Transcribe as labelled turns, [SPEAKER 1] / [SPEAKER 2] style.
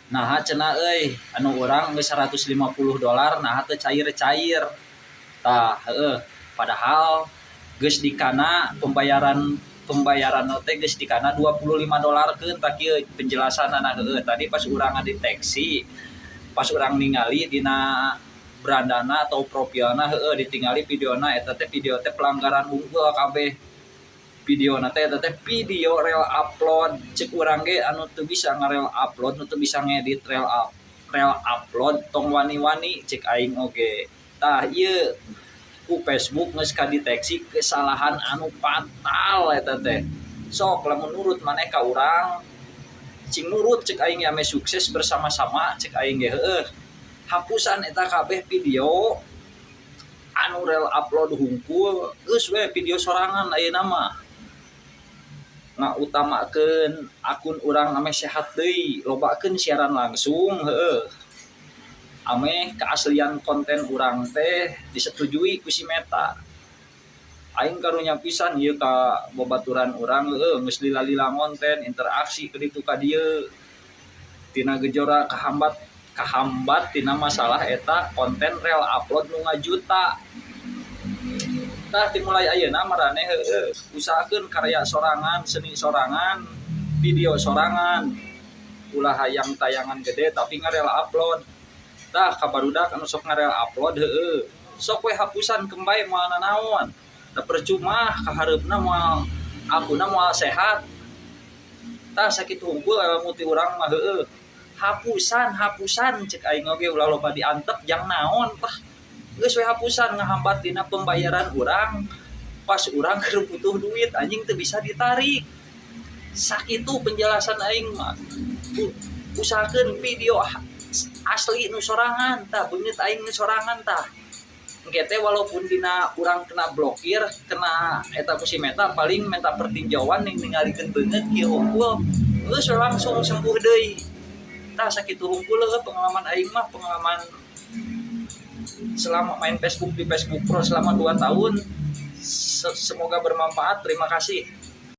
[SPEAKER 1] Nah, cenah euy, anu urang geus 150 dolar, nah teu cair-cair. Tah, heueuh, padahal geus dikana pembayaran, pembayaran teh geus dikana 25 dolar keun. Tah, kieu penjelasanana, heueuh. Tadi pas urang ngadeteksi, pas urang ningali dina berandana atau profilna, heueuh, ditingali videona eta teh, video teh pelanggaran hungkul kabeh video teh. Eta teh video reel upload. Cek urang ge, anu teu bisa ngareel upload, nu teu bisa ngedit reel upload, tong wani-wani, cek aing oge. Tah, ieu ku Facebook geus kadeteksi kesalahan anu fatal eta teh. Sok lamun nurut maneh ka urang, cing nurut, cek aing ya, ame sukses bersama-sama, cek aing ge, heueuh. Hapusan eta kabeh video anu reel upload hungkul, geus we video sorangan. Ayeuna mah ngautamakeun akun urang ame sehat deui, lobakeun siaran langsung, heueuh, ame keaslian konten urang teh disetujui ku si Meta. Aing karunya pisan ieu ka babaturan urang, heueuh, geus lila-lila ngonten interaksi ke ditu ka dieu, tina gejora kahambat, kahambat tina masalah eta konten reel upload nu ngajuta. Tah, dimulai ayeuna maraneh, heueuh, usahakeun karya sorangan, seni sorangan, video sorangan. Ulah hayang tayangan gede tapi ngareel upload. Tah, ka barudak anu sok ngareel upload, heueuh, sok we hapusan kembali, moal nanaon da, percuma kahareupna moal, akunna moal sehat. Tah, sakitu hungkul ilmu ti urang mah, heueuh. Hapusan, hapusan, cek aing oge, ulah loba diantep jang naon. Tah, geus we hapusan, ngahambat dina pembayaran urang. Pas urang keur butuh duit, anjing, teu bisa ditarik. Sakitu penjelasan aing mah. Usahakeun video asli nu sorangan. Tah, beungeut aing nu sorangan. Tah, engke teh walaupun dina urang kena blokir, kena eta ku si Meta, paling minta pertinjauan ning ningalikeun beungeut kieu hungkul, geus langsung sembuh deui. Tah, sakitu hungkul heueuh pengalaman aing mah, pengalaman selama main Facebook di Facebook Pro selama 2 tahun. Semoga bermanfaat, terima kasih.